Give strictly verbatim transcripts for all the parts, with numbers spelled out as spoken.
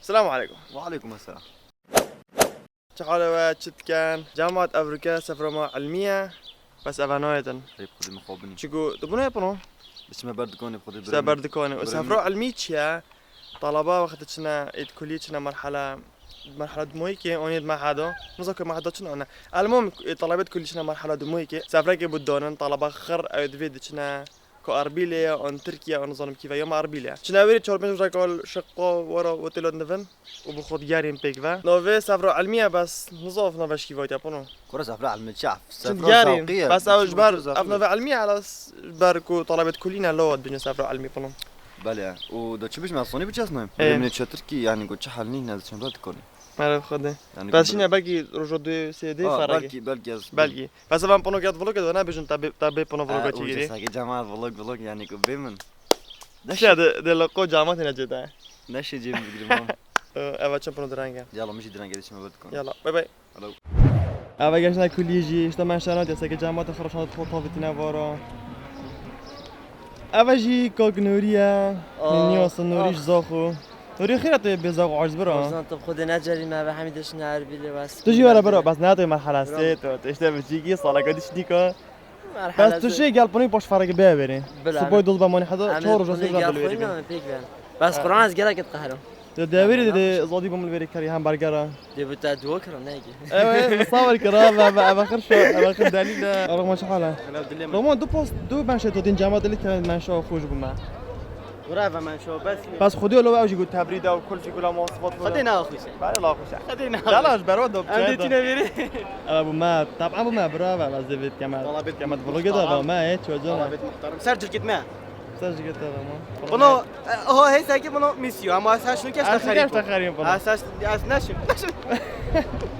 Selamu aleykum. Ve aleykum selam. Çi hal e we, çi dikin? Cemaat, evroke sefra me ilmî ye. Bes eve nayêtin. Ey, xwedî min xwe binî. Çiku tu bûne pino? Biçime ber dikanê xwedî. Biçime ber dikanê. Û sefra ilmî çi ye? Talaba wextê çine êd kulî, çine merhela, merhela dumûyî ke onê di meheda. Niza ku meheda çin one. Elmom, e, talabê di kulî çine merhela dumûyî ke. Sefreke bû danin, talaba xir ew divê diçine. Ku Erbîlê ye, an Tirkiye, an nizanim kî ve, ya me Erbîlê ye. Çine wêrê çar pênc rojeka şiqo wera otêla nivin û bi xwe digerên pêk ve. Navê sefra ilmî ye, bes nizanim navê şîvayî te pino. Kura sefra ilmî çi? Çi sefra digerên, zewqî ye. Bes ew ji ber ev navê ilmî ye, ela s-, ji ber ku talebêt kulî ne, lawa dibêjin sefra ilmî pino. Belê. Û da çi bijim, ez sonî biçesnayim. Ê. Min çi Tirkî, yani ku çi hal nîne, ez çend dikonî. Merhaba xwedê. Yani bes ku şîne belkî roja duyê sê dê, ha, ferege. Belkî, belkî ez belkî. Bes evan pano ket vlog edo ne bijin, te bê, te bê pano vlog çi girî. Sake cemaat vlog, vlog yani ku bê min. Neşe de, de loko cemaat ne ceda. Neşe cem bigrim am. Eva çem pano derenge. Yalla, mijî derenge de çim vet kon. Yalla, bay bay. Hello. Eva geçne kulî jî, işte men şana de sake cemaat xraşan xo tavitine vara. Eva jî kak Nuriye. Aa, Nuriye olsun, Nuri ah. Zaxo. Nuri xêra tu bê zaxo aciz bira. Ozan tu xwedê necerî me ve hemî deşine Erbîlê wes. Tu jî were bira, bes ne tu merhela sê tu. Tu işte biçîkî salaka dişnîka. Bes tu şê gel punî poş farek bê verê. Bila. Subay dol be mani hada çor roja sê gel pêk ben. Bes Quran ez gelek et qehro. De devirî de zodî bim verê kerî hem bergera. Dê bi te dua kirin, ne ki? Ewe, misafir kira, ve, ve, eve xir şo, eve xir delîl de. Roma çi hal e? Roma du post, du ben şey dodin cema delik te ben şo xoj bûme. Bura ve men şo bes. Bes xwedî lo ew jî got tebrî de û kul jî gula mosfot. Xwedê ne xwişe. Bale la xwişe. Xwedê ne. Dala ji berwa do. Em dê tîne vêrê. Eve bu me, taban bu me bira ve, ve zevit kemet. Kemet vloge da ve me, hiç hocam. Talabet muhtarım. Ser cirkit me. Ser cirkit da ve me. Bunu, e, ho, hey, sanki bunu misyo ama sen şunu keşke xerîb bunu. Ha, sen, ya, sen ne şu?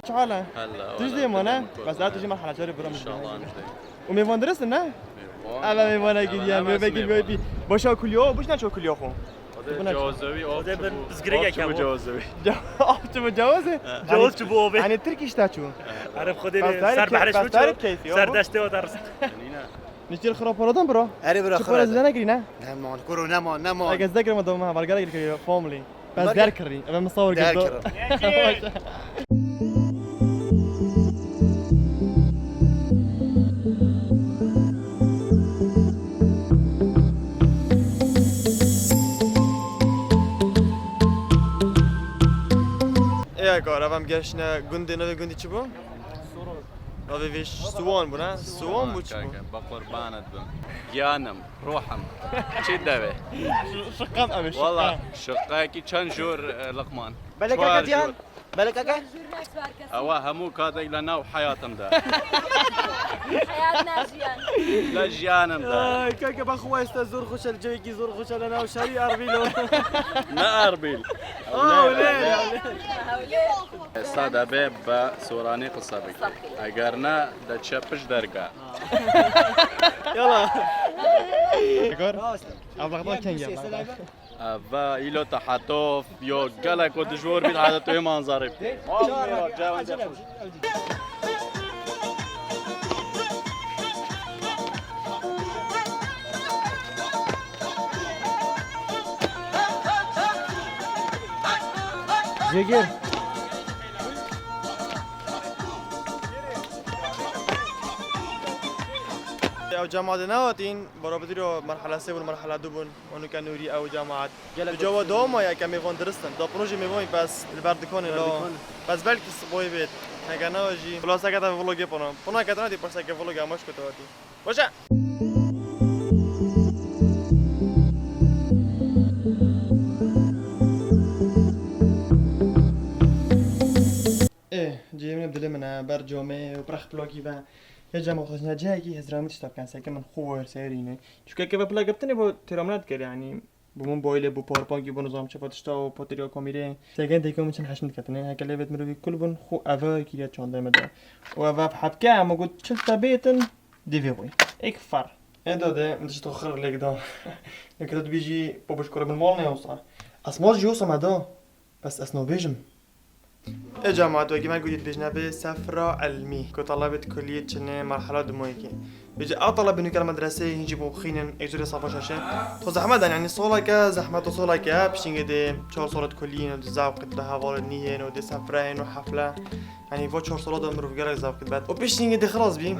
Çi hal e? Hela, tu jî wala, mane? Bes tu jî merhela çarê bira. İnşallah. Û mêvan dirist ne? Mêvan. Eve mêvana giriyan, mêvekî V I P. Başa kuliyo, bu ne çok kuliyo xo? Cawazewî, o de bir bizgirek ya bu. Cawazewî. Avçı mı cawazı? Cawaz çi bu abi? Hani Türk işte çu. Arif xwedê ser behreş bu. Ser destê o ders. Nîçîr xira paradan bira. Erê bira xira. Para zidane girî ne? Neman, kuro neman, neman. Ege zidane girî ma doma, vargara girî family. Bes der kirî. Eve misawir girdo. Ê kar, ev em geştine gundê, navê gundî çi bû? Navê vê Siwan bû, ne? Siwan bû çi bû? Kaka, bi qurbanit bim. Giyanim, ruhim. Çi devê? Şiqam ev e, şiqam. Wala, şiqayekî çend jor, e, Liqman. Belê kaka diyan. Belê kaka. Ewa hemû kadek le nav heyatim de. Heyat ne jiyan. Le jiyanim de. Ay, kaka, ben xwe esta zor xweş e, li cewekî zor xweş e, le nav şerî Erbîl o. Ne Erbîl. Aa, öyle, öyle. Sade be, be Soranî qise bike. Eger ne, de çepiş derga. Yala. Gör. Ev wexta kengî ye. Eve îlo te hetof, yo gelek o dijwar bît heta tu ê manzarê bikî. Jêgir. Ew cemaatê nehatîn, barabitî ro merhela sê bûn, merhela du bûn. Û nûke Nûrî ew cemaat. Gelek bi cava dawama ye ke mêvan dirist in. Da piro jî mêvan bes li ber dikanê la. Bes belkî siboyê bêt. Heke ne jî. Xulaseke te vlogê pano. Pano ke te netî pirseke vlogê amaş ku te hatî. Baş e. Ê, cihê min e, dilê min e, ber camê û prex plakî ve. Ya cem xwe ne cihekî hezramî tişta bikin, seke min xwe wer seyrîne. Çunke keve pila girtinê bo têra min dikir, yanî. Bû mobaylê, bû powerpointî, bû nizam çi tişta û potirya komîrê. Segen têkê min çend heşm diketine. Heke lêvêt mirovî kul bûn, xwe eve kiriye çandê me de. Û eve hepke, hema got, çil te bêtin, divê xwe. Ek far. Ê dode, min tişt xir lêk da. Lêk da dibî jî, babuş kure min mal ne yosa. Ez mal jî yosa me da. Bes ez nabêjim. E cemaat, wekî me gotî dibêjin, ev ê sefra ilmî, ku talebê di kuliyê çine merhela dumoyekê. Vêca ew talebên weke li medreseyê hîn jî bixwînin, êk zûrê safa şaşe. Xwe zehmet dan, yanî soleke, zehmet û soleke, piştîngê dê çar sala di kuliyê ne, di zewqê, di hevalê nî hên û dê sefre hên û hefle. Yanî va çar sala de mirov gelek zewq dibet. Û piştîngê dê xilas bî.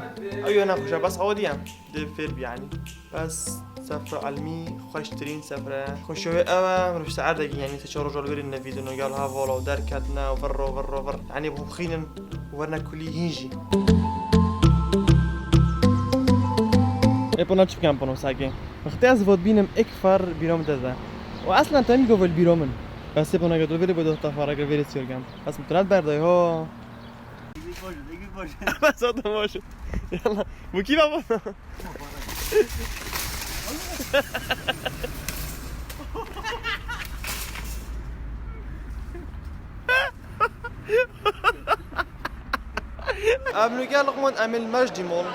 Ew ya nexweş e, bes ewadiye. Dê fêr bî yanî. Bes sefra ilmî xweştirîn sefre. Xweşiya wê ew e, mirov ji erdekî, yanî sê çar roja li wêrê nevîdin û gel hevala û derketine û vir û vir û vir. Yanî bixwînin û werine kulî hîn jî. Ê pona çi bikem pona sake? Wextê ez vot bînim êk fer bîra min teze. Û eslen temî govil bîra min. Bes ê pona getir vêrê bo dohta fara kir vêrê siyor kem. Bes min tine berday ho. Ege koşun, Ege koşun. Zaten boş. Yallah. Bu kim ama? Em li gel Luqman em ê li Mecdî mol.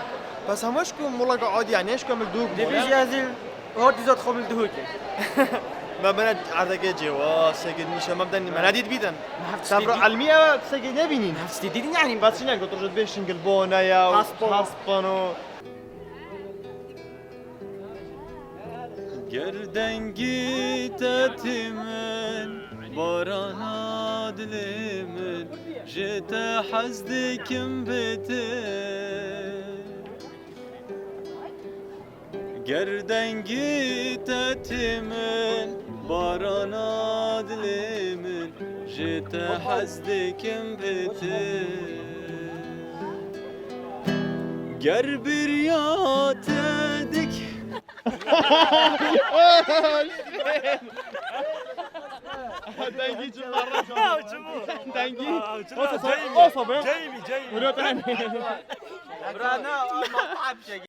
Bes hema ji ku moleka adî, yanî ji ku em li Duhok mol. Dibêjî ez ê li Hordî zat xwe min Duhokê. Me bine erdekê cêwa, seke nîşe me biden, me nedît bîdin. Sefra ilmî ew seke nebînîn. Hevstî dîdin yanî. Bes çi ne, gotir ji dibê şingilbone ya û hespano. Ger dengî te tî min, barana dilê min, ji te hez dikim bêtir. Ger dengî te tî min, barana dilê min, ji te hez dikim bêtir. Ger biriya te dik- Dengî çi parra. Dengî. Olsa be. Jamie, Jamie. Bro, ben. Bro, no, I'm not.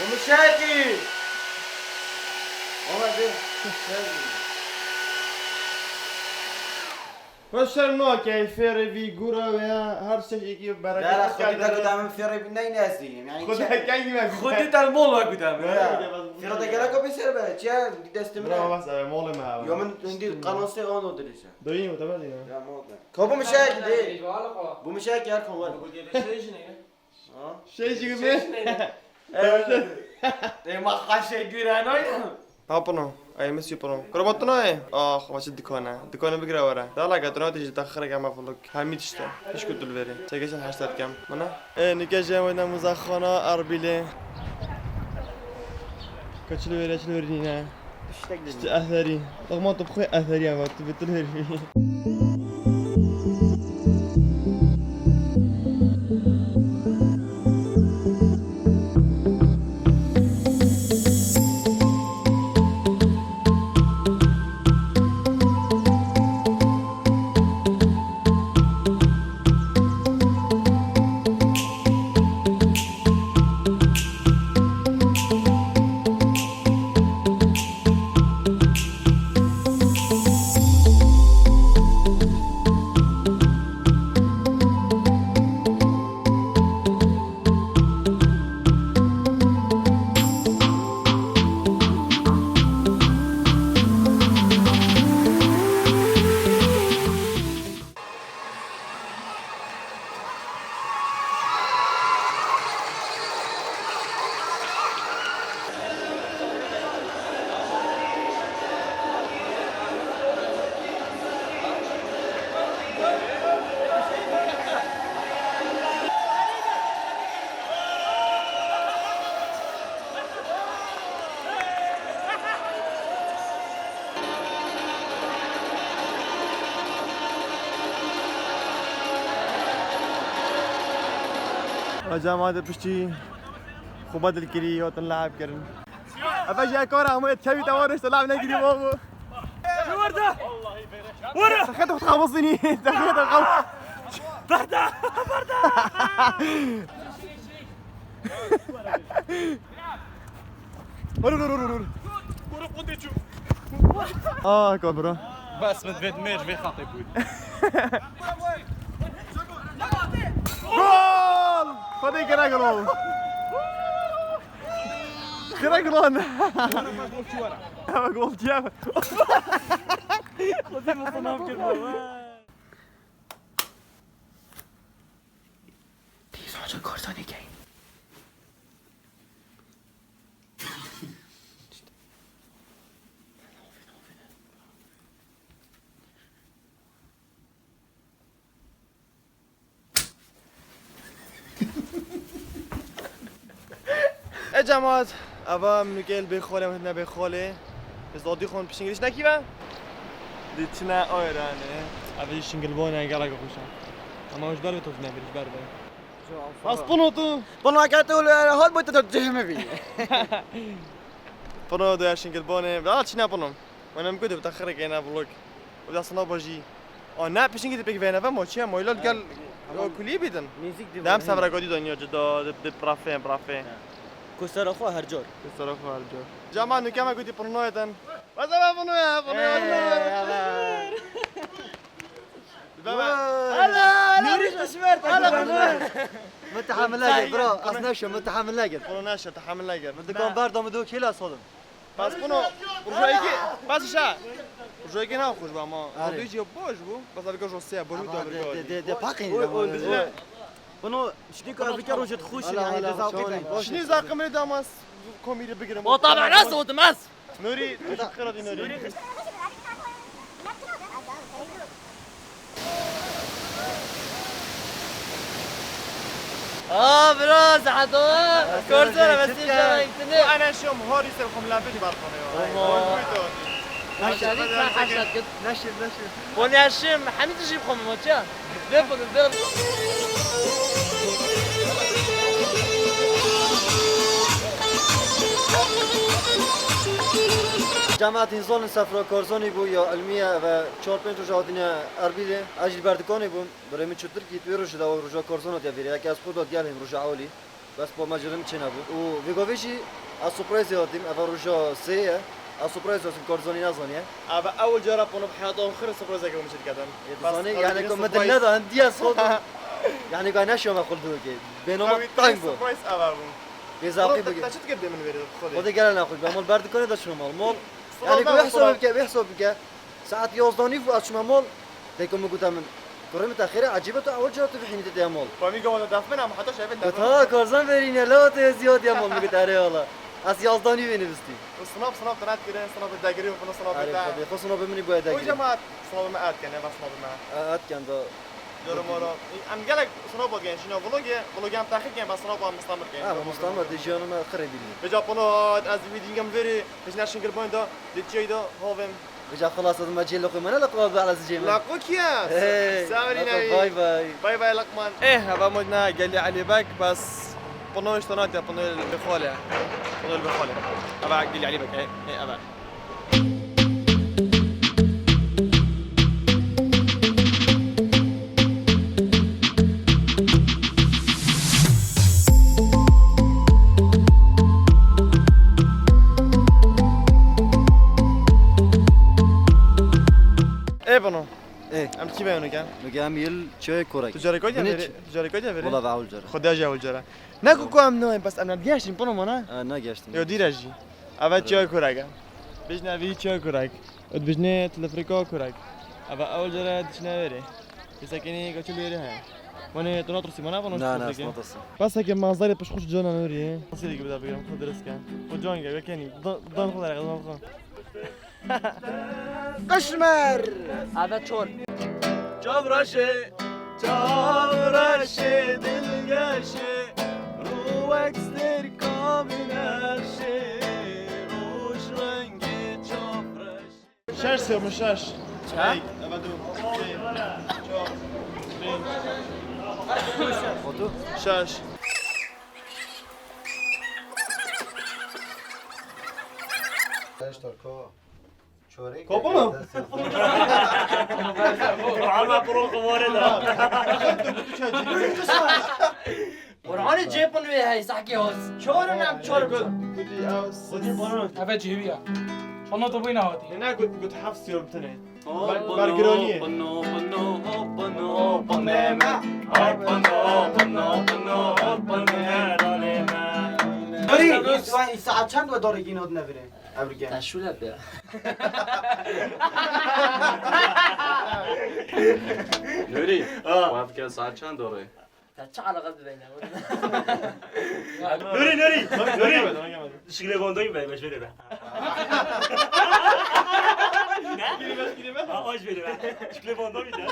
Bu muşaki. Ama bir. Xwe şerm nake, fêrê vî gura wê ya, her şeş êkî bereket. Dera Xwedî te guta min fêrê vî neyne ez diyim. Yani Xwedî kengî me. Xwedî te mol we guta min. Fêrê te gerek o pê ser be. Çiye destê min. Bravo, bas, evet, molê me abi. Yo min hindi qanasê ano dilîse. Doyî mi, tamam ya. Ya mol be. Ka bu mişek de. Bu mişek yer kon var. Şey jî mi? Ê ma xaşê güren oyna. Ha pino, ay mi sî pino. Kuro ma tu nayê? Ax, va çi dikane. Dikane bigire were. Dala ke tu nayê, tu jî te xirek ama fuluk. Hemî tişt e. Hiç ku tu li verê. Çekişin heşt dikem. Mana? Ê, nike jî em wêne muzaxana Erbîlê. Ka çi li verê, çi li verê nîne. Tiştek de. Tişt eserî. Bak ma tu bi xwe eserî ama tu bi tu li verê. Ev cemaatê piştî xwe bedil kirî, hatin leheb kirin. Ev jî kar hemû yê kevî te warê işte leheb nekirî babo. Werde! Were! Te xet xabisînî, te xet xab- Berda! Berda! Vur, vur, vur, vur. Vur, vur, vur. Ah, kobra. بس من فيت مير، في خطي بود. Gol! Xwedê gerek lo. Gerek lo ne? Ev gol diye. Xwedê min sınav kir baba. Dîsa ji Korsonê key. E cemaat, eva min û gel bê xolê, min ne bê xolê. Biz dadî xon pişingiriş nekî ve? Di çine ayranê. Eve jî şingilbone gelek xweş e. Ama ji ber ve toz nebir, ji ber ve. Mas pino tu. Pino ke tu le hot boy tu cihme bi. Pino do ya şingilbone. Valla çine pino. Wana min gotî, bi te xirê keyne vlog. Û destana bajî. A ne, pişingî dipêk vêne ve ma çiye, ma îlal gel. Tamam. O kulî bidin. Müzik. Dem sevra godî daniya cida, dip, dip, rafe, rafe. Ku sera xwe her car. Ku sera xwe her car. Cama nûke me gotî pırnoyetin. Bas eve pırnoye, pırnoye. Ey, eve. Baba. Hala, hala, Nuri kısmet. Hala, hala. Min tehamil nekir, bro. Ez neşim, min tehamil nekir. Pino neşe, tehamil nekir. Min dikan berda, min do kêla sodim. Bas pino, roja yekê, bas şa. Roja yekê ne xweş bû ama. Are. Roja yekê baş bû. Bas avika roja sê baş bû. Ama de, de, de, de paqî. Oy, oy, bizine. Pino, şinî ka avika roja xweş, yani, de zavqî. Şinî zaqim re damas komî re bigirim. O tabi nasıl oldu, mas? Nuri, teşekkür ederim Nuri. Aa, bro, saet o. Korsora, bes bir şey gittin. Bu ana şom, hori ser komla bir bar konuyor. Allah. Naşe, naşe, naşe. Konya şim, Hamid jî xom maça. Ve bunu, ve. Cemaat însanên sefra Korzanî bû ya ilmiye ve çar pênc roja hatine Erbilê. Ez jî li ber dikanê bûm. Birê min çû Tirkî, tu wê rojê de roja Korzan hatiye vêrê. Yeke ez xwe da diya lêm roja ewilî. Bes bo me cirim çênebû. Û vê gavê jî ez surprise hatîm. Eva roja sê ye. Ez surprise hatim, Korzanî nezaniye. Eva ewil cara pano bi heyata xwe re surprise ke min çi diketin. Ê, dizanî, yani ku min dil neda, hindiye sot. Yani ku neşiya me xul dû ke. Bêno me teng bû. Surprise eva bû. Bêzaqî bû. Te çi dikir bê min vêrê xwedê? Xwedê gele nexweş be. Mol ber dikane de çûme mol. Mol. Yani ku wê hesab bike, wê hesab bike. Saet yazda nîv bû ez çûme mol. Dayka min gote min, kurê min te xêr e, ecêb e tu ewil cara tu vihînî te tê mol. Famî gava de def min ama heta şevê def min. Got ha, Karzan verîne, la te ziyad ya mol, min got erê wala. Ez yazda nîvê nivistî. Sınav, sınav te ne dikire, sınav degirê û sınav te. Erê, xwedê, xwe sınav bi minî boya degirê. O cemaat, sınav me et kene, ben sınav me. E, et ken da. Yorum oro. Em gelek sınav bol gen, şino vlog ye, vlog em taxir gen, ben sınav bol mustamir gen. Ha, mustamir de jiyanı me xire bilin. Beca pano, ez vîdingem veri, hiç ne şingir boyun da, de çey da, hovem. Vêca xilas ez me cê liqû me ne liqû be ez cê me. Laqo kî ye? Hey, Sawirî laqo, navî. Bay bay. Bay bay Laqman. Eh, hava modna gelî Elî Bek, bes pino işte natiye, pino li xole. Pino li xole. Eva gelî Elî Bek, hey, hey, eva. Ê bano. Ê. Em kî veyo nûke? Nûke em yil çiyayê Korek. Tu carê kaydiya verê? Tu carê kaydiya verê? Wala ve ewil cara. Xwedê jî ewil cara. Ne ku ku em nayên, bes em ne digeştin pano mana? Ha, negeştin. Yo dîre jî. Eve çiyayê Korek e. Bijne vî çiyayê Korek. Û dibijne telefrika Korek. Eve ewil cara dişine verê. Kesekî kaçil wêrê heye. Wanê tu natirsî mana vano? Na, na, natirsim. Bas heke manzarê pişt xweş cana nûrî. Nasıl gibi de bigirim, xwe dirist ke. Xwe can ke, kenî. Dan xwe dere, dan xwe. Qişmer! Eve çol. Çavreşê, çavreşê, dilgeşê, rûwek stêrka bînerşê, rûş rengê çavreş. Şeş sê min şeş. Ha? Ey, eve du. Sê, çar, pênc. Otu? Şeş. Şeş dakika. Çorê. Kopma. Ama pro kumare da. Qur'anê cêpin wê hey, sahkê hoz. Çor in em çor in. Eve cêwî ya. Şana to bîna hatî. Ne gut, gut heft siyar bitine. Bergiraniyê. Dorî, saet çend we dorî gîn hat nevire? Ev gel. Te şûle be. Nurî, ha. Wafke saet çend dorî? Te çi eleqe bi veyne? Nurî, Nurî, Nurî. Şikilê Van Damme be, beş vere be. Ne? Ha, aç vere be. Şikilê Van Damme de.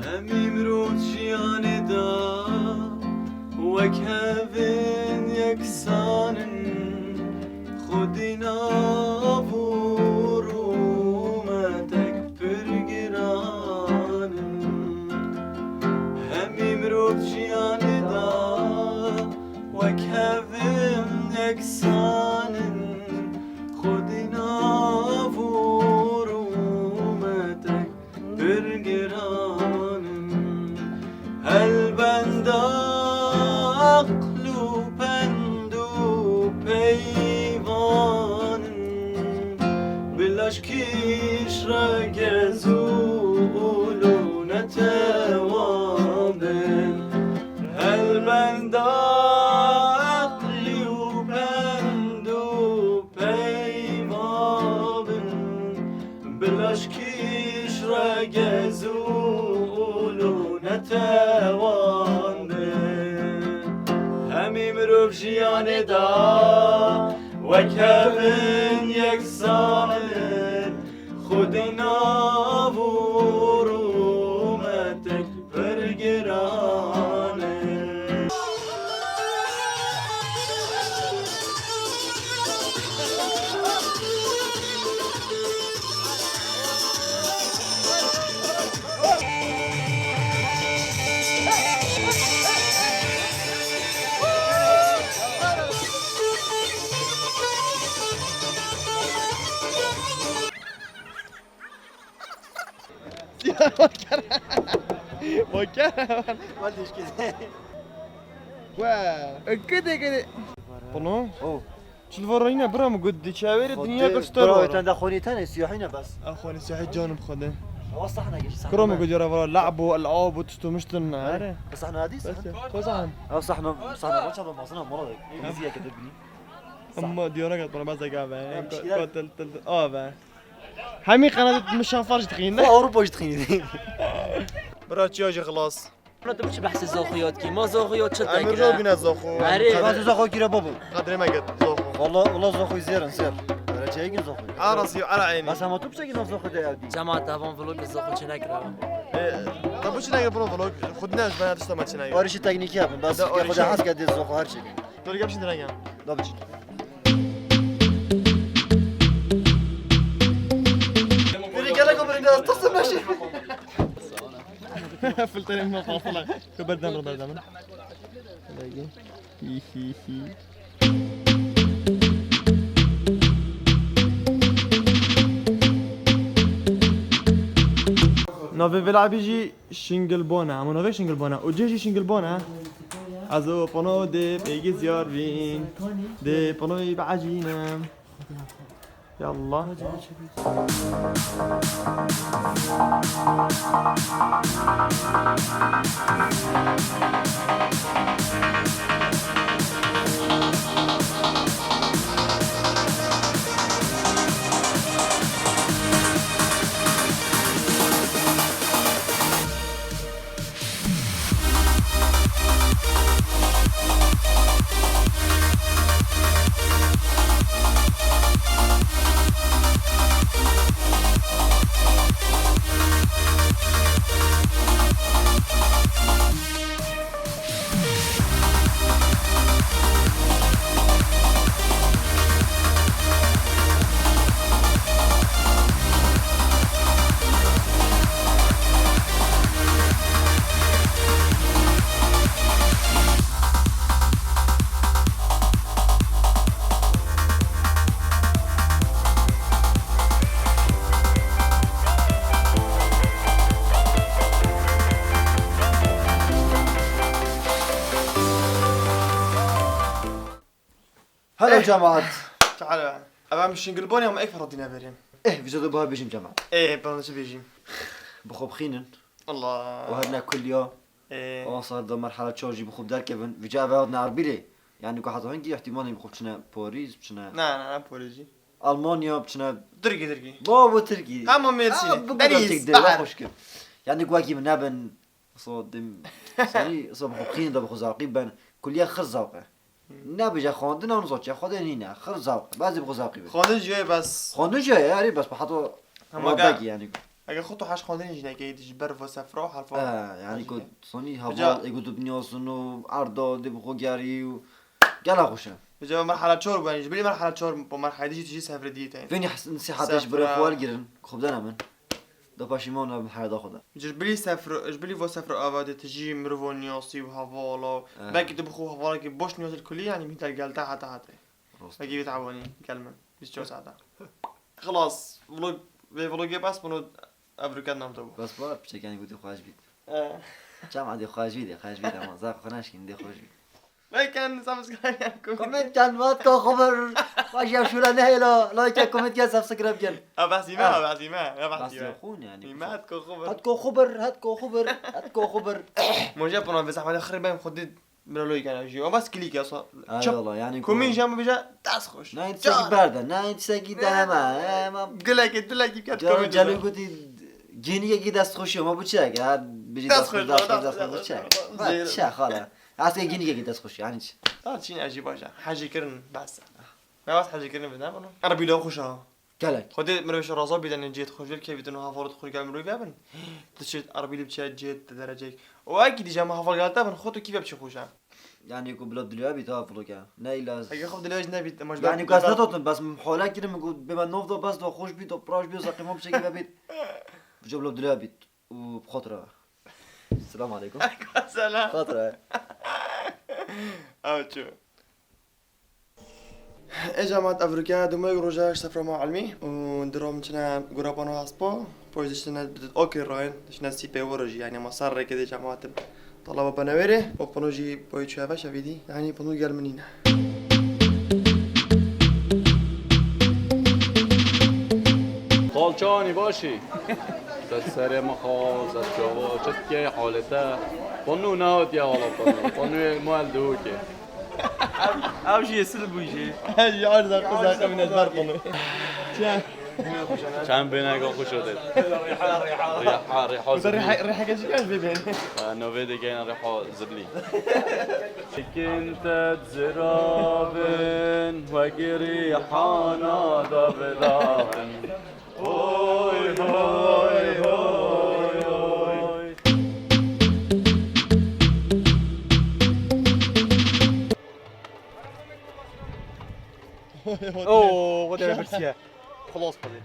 Hemî mirov jiyanê de wek hev in yeksan in. Xwedî nav û rûmetek pir giran in. Hemî mirov jiyanê de wek hev in yeksan in. Xwedî nav û rûmetek pir giran in. Helbenda aql û pend û peyvan in. Bila ji kîş re gez û ûl û netewan bin. Helbenda aqlî û pend û peyva bin, bila ji kîş re gez û ûl û netewan bin. Hemî mirov jiyanê de wek hev in yeksan in, xwedî nav û rûmetek pir giran e. Baker. Wal dişkî. Wa. Kide kide. Bunu? Oh. Çil var yine bira mı gudi çeviri dünya göster. Bro, tende xoni tane siyahine bas. Xoni siyah canım xode. Wa sahne geç sahne. Kuro mu gudi ra vara la'bu, al'abu, tutumuştun. Are. Sahne hadis. Bas ya. Ko sahne? Ev sahne, sahne maça ba masana mora. İngilizce kete bini. Ama diyara kat bana bas da gave. Kotel tel tel. Ave. Hemî qenatê min şafar jî dixîne. Xwe Ewropa jî dixîne. Bira çiya jî xilas. Bira tu biçi behsê Zoxu yad kî. Ma Zoxu yad çi te kire? Emir bine Zoxu. Erê. Qenatê Zoxu kire babo. Qedrê me get Zoxu. Valla, valla Zoxu zêr in, zêr. Erê çeyek in Zoxu. Ara siyo, ara eyni. Bas ama tu biçekî nav Zoxu de ew dî. Cemaat, hevan vlog Zoxu çi nekira. E, da bu çi nekira bro vlog? Xud ne, ben tişta me çi nekira. Barışî teknîkî yapın. Bas, da, xwe de has kedi Zoxu her şey. Dur gel şimdi rengem. Da biçin. Biri gelek o biri biraz tasın başı. Filtre mi fasıla? Şu berden ro berden. Hi hi hi. Navê vê labî jî Şingilbona, hemû navê Şingilbona. Û cê jî Şingilbona. Ez û pano dê pêgî ziyar bîn. Dê panoyî biecînim. Yallah. Hello cemaat. Çi hal e? Ev em şingilbonê em ek feratîne verê. Eh, vîca de biha bêjim cema. Ê, pê çi bêjîm? Bi xwe bixînin. Allah. Û herine kulliya. Ê. Wan sar de merhala çar jî bi xwe derkevin. Vîca ev hatine Erbîlê. Yani ku heta hingî ihtimalê bi xwe biçine Parîs, biçine Ne, ne, ne Parîs jî. Almanya, biçine Tirkî, Tirkî. Babo Tirkî. Hema Mêrsînê. Ha, bu Derîs, gerçek değil, behr. Hoş ki. Yani ku wekî min nebin. So dim. Sorry, so bi xwe bixînin de bi xwe zewqî ben. Kulliye xir zewq e. Nebêje xwendin ew nizo çi, xwedê nîne, xir zewq, bazî bi xwe zewqî be. Xwendin jî ye bes. Xwendin jî ye, erê bes bi heta Hema wadekî ge-, yani. Eger xwe tu heş xwendinê jî nekeyî, tu ji ber ve sefra û herfa. Eh, yani ku sonî Ca- heval êgo tu binyasin û erda dê bi xwe gerî û gela xweş e. Ca merhala çor bû, yani ji bilî merhala çor bo merhala dî jî tu jî sefrê dî te. Vênî hes-, nesihatê ji birê Sefra. Xwe wergirin, xwe bidene min. Da paşîman nabim herda xwe de. Ji bilî sefr, ji bilî vo sefr ava de tu jî mirov niyasî û hevala. Eh. Belkî tu bi xwe hevalekî boş niyasî kulî, yani mî dergel te heta heta. Rost. Belkî wî tewanî gel min. Bîst çar saeta. Xilas, vlog, vê vlogê bes bunu evruken nam to bu. Bes var, piçek yani gotî xweş bît. Eh. Çam adê xweş bît, xweş bît ama zaf xwe neşkin dê xweş bît. Like and subscribe. Comment kan, wat ko xubir. Baş ya şula nehêla. Like, comment kan, subscribe kan. Ha, behsî me, Ah. ha, behsî me. Ha, behsî Behsî me. Xûn yani. Nimet ko xubir. Hat ko xubir, hat ko xubir, hat ko xubir. Moje puna ve zahmet xir ben xudi miraloy kan jî. O bas klik ya so. Ay Çap. Allah, yani Komîn ko- jam bija dest xoş. Nine Can. Seki berde, nine seki deneme. Ema. Güleki, düleki kat Can komîn. Canı gudi geni ki dest xoş ama bu çek. Ya biji Dest dest xoş, xoş, dest dest xoş, xoş, dest dest xoş, xoş. Çek. Zehir. Çek hala. Aslında yeni geldi dest xoş yani. Dar çin ecî başa. Hacî kirin bes. Ne bas hacî kirin ne bunu? Erbîla xoş ha. Gelek. Xwedê mirov ji raza bî denê cihê xwe jêr kevîtin û hevalê xwe gel mirov vebin. Tu çi erbîlî biçe cihê te derecek. O ekî dî jema heval gel te bin xwe tu kî ve biçi xoş ha. Yani ku bila dilya bî ta vloge. Ne ila. Hege xwe dilya jî nebî, te maç Yani bel- kas netotin bas hala kirim ku bê me nov da bas da xoş bî da praş bî zaqîma biçe kî ve bît. Biçe bila dilya bît. û bi xwe re. Selamun aleykum. Selam. Xwe re. Ew çi? Ê cemat, ev rûke dumê roja ji sefra ma elmî û diro min çine gura pano hespo, poj diştine okê rayên, diştine sîpê woro jî, yani ma ser rêkê dê cemat. Talaba benewêrê, o pano jî boy çûye ve şevîdî, yani pano gel min nîne. Xalçanî başî. Ser serê min xal, ser çava, çi dikey halê te? Pano nehatiye hala pano. Panoyê mal diwokê. Ev jî yesil bû jî. Ev jî arda qiza qevîne ber pano. Çend bêneka xweş o dê. Rîha, rîha. Rîha, rîha Rîha, zirlî. Rîha, rîha geçik ez bê bêne. Ha, novê de geyna rîha zirlî. Çikin te ziravin, wekî rîhana davidavin. Oy, oy, oy, oy. Oo, o da birsiye. Xelas xwedê.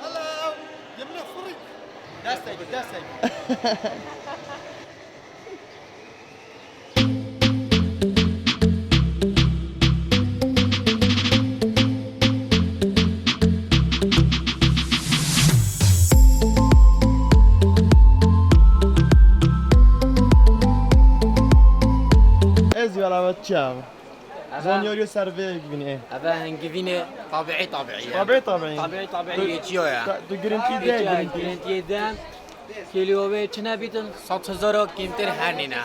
Hello. Yemine fırık. Destek, destek. Ez wala çav. Eve Zanyarî ser vê givînê. Eve hingivînê tabiî tabiî ye. Tabiî tabiî. Tabiî tabiî Tu- yê çiyo ye. ta- Tu girintî Yê de çiyo ye, girintî. Girintiyê de. Kêlî ovê çi nebîtin, sed hezara kêmtir her nîne.